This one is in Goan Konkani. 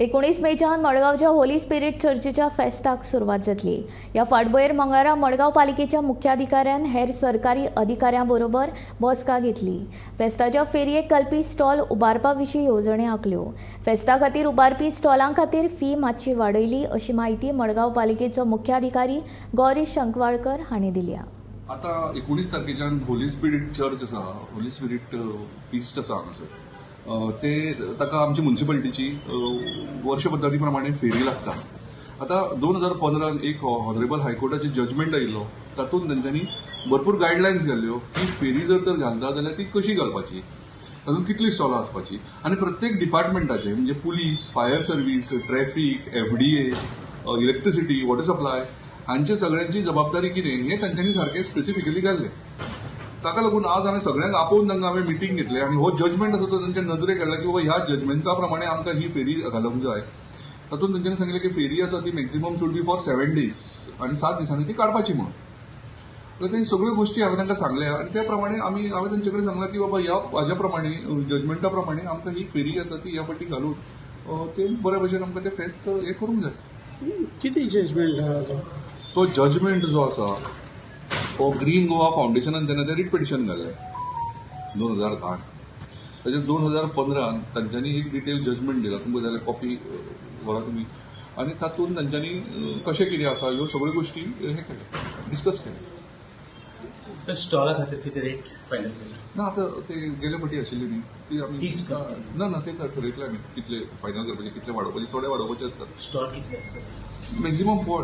19 मेच्यान मडगांवच्या होली स्पिरीट चर्चीच्या फेस्ताक सुरवात जातली. ह्या फाटभुंयेर मंगळारा मडगांव पालिकेच्या मुख्याधिकाऱ्यान हेर सरकारी अधिकाऱ्यां बरोबर बसका घेतली. फेस्ताच्या फेरयेक घालपी स्टॉल उबारपा विशीं येवजण्यो आंखल्यो. फेस्ता खातीर उबारपी स्टॉलां खातीर फी मातशी वाडयली, अशी म्हायती मडगांव पालिकेचो मुख्याधिकारी गौरी शंकवाळकर हांणी दिल्या. आता 19 तारखेच्यान होली स्पिरीट चर्च आसा, होली स्पिरीट फिस्ट आसा हांगासर. ते ताका आमची मुन्सिपालिटीची वर्ष पद्दती प्रमाणे फेरी लागता. आतां 2015न एक ऑनरेबल हायकोर्टाचे जजमेंट आयिल्लो. तातूंत तेंच्यांनी भरपूर गायडलायन्स घाल्ल्यो की फेरी जर तर घालता जाल्यार ती कशी घालपाची, तातूंत कितलीं स्टॉलां आसपाची आनी प्रत्येक डिपार्टमेंटाचे, म्हणजे police, fire service, traffic, FDA, electricity, water supply हांचे सगळ्यांची जबाबदारी कितें हें तांच्यांनी सारकें स्पेसिफिकली घाल्लें. ताका लागून आज हांवें सगळ्यांक आपोवन तांकां हांवें मिटींग घेतलें आनी हो जजमेंट आसा तो तांच्या नजरेक हाडला की बाबा, ह्या जजमेंटा प्रमाणे आमकां ही फेरी घालूंक जाय. तातूंत तांच्यांनी सांगलें की फेरी आसा ती maximum should be for 7 days आनी 7 दिसांनी ती काडपाची म्हणून. तर ते सगळ्यो गोश्टी हांवें तांकां सांगल्या आनी त्या प्रमाणे आमी, हांवें तांचे कडेन सांगलां की बाबा, ह्या हाज्या प्रमाणे, जजमेंटा प्रमाणे आमकां ही फेरी आसा ती ह्या फावटी घालून ते बऱ्या भशेन आमकां तें फेस्त हें करूंक जाय. किती जजमेंट आहा तो? तो जजमेंट जो आसा तो ग्रीन गोवा फावंडेशनान तेन्ना तें रिट पिटिशन घालें 2010. ताजेर 2015न तांच्यांनी एक डिटेल जजमेंट दिला. तुमकां जाल्यार कॉपी व्हरा तुमी. आनी तातूंत तांच्यांनी कशें कितें आसा ह्यो सगळ्यो गोश्टी हे केले, डिस्कस केले. स्टॉला खातीर कितें रेट फायनल केला? ना, आतां ते गेले फावटी आशिल्ली न्ही ती आमी तीच का? ना ना, ते ठरयतले आमी कितले फायनल करपाचे, कितले वाडोवपाचे. थोडे वाडोवपाचे आसतात. स्टॉल कितले आसतले? Maximum 4.